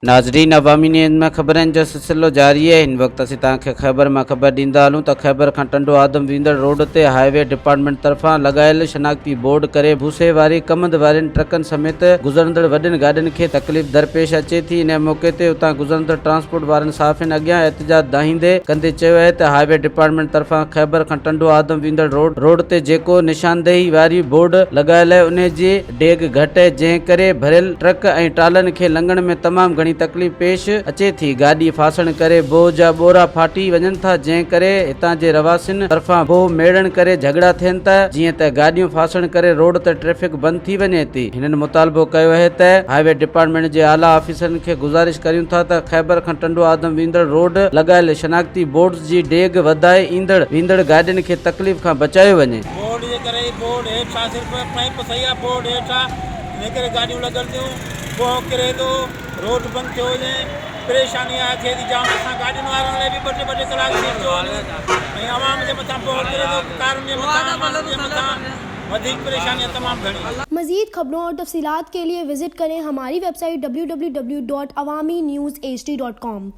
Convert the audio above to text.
ناظرين عوامي نيوز ۾ خبرن جو سلسلو جاري آهي هن وقت اسين توهان کي خيبر مان خبر ڏيندا هلون ته خيبر کان ٽنڊو آدم ويندڙ روڊ تي هاء وي ڊپارٽمينٽ طرفان لڳايل شناختي بورڊ ڪري ڀوسي واري ڪمند وارين ٽرڪن سميت گذرندڙ وڏين گاڏين کي تڪليف درپيش اچي ٿي انهي موقعي تي اتان گذرندڙ ٽرانسپورٽ وارن صحافين اڳيان احتجاج دانهيندي ڪندي چيو آهي ته هاء وي ڊپارٽمينٽ طرفان خيبر کان ٽنڊو آدم ويندڙ روڊ روڊ تي جيڪو نشاندهي واري بورڊ لڳايل آهي انهي جي ڊيگهه گهٽ جنهن ڪري ڀريل ٽرڪ ۽ ٽرالن کي لنگهڻ ۾ تمام گهڻي تڪليف پيش اچي ٿي. گاڏي ڦاسڻ ڪري بوهه جا ٻورا ڦاٽي وڃن ٿا جنهن ڪري هتان جي رهواسين طرفان بوهه ميڙڻ ڪري جهڳڙا ٿين ٿا جيئن ته گاڏيون ڦاسڻ ڪري روڊ تي ٽريفڪ بند ٿي وڃي ٿي. هنن مطالبو ڪيو اهي ته هاء وي ڊپارٽمينٽ جي اعليٰ آفيسرن کي گذارش ڪريون ٿا ته خيبر کان ٽنڊو آدم ويندڙ روڊ لڳايل شناختي بورڊز جي ڊيگهه وڌائي ايندڙ ويندڙ گاڏين کي تڪليف کان بچايو وڃي. بورڊ جي ڪري ئي بورڊ هيٺ آ صرف پائيپ صحيح آ بورڊ هيٺ آ ان ڪري گاڏيون لڳل ٿيون بوهه ڪري ٿو روڊ بند ٿيو وڃي پريشاني آ ٿئي ٿي جام اسان گاڏين وارن لاء به ٻه ٽي ٻه ٽي ڪلاڪ دير ٿيو وڃي ۽ عوام جي مٿان بوهه ڪري ٿو ڪارن جي مٿان ماڻهن جي مٿان وڌيڪ پريشاني آ تمام گهڻي. مزيد خبرون اور تفصيلات کے لئے وزٽ ڪرين ھماري website W W W dot Awami news H D dot com.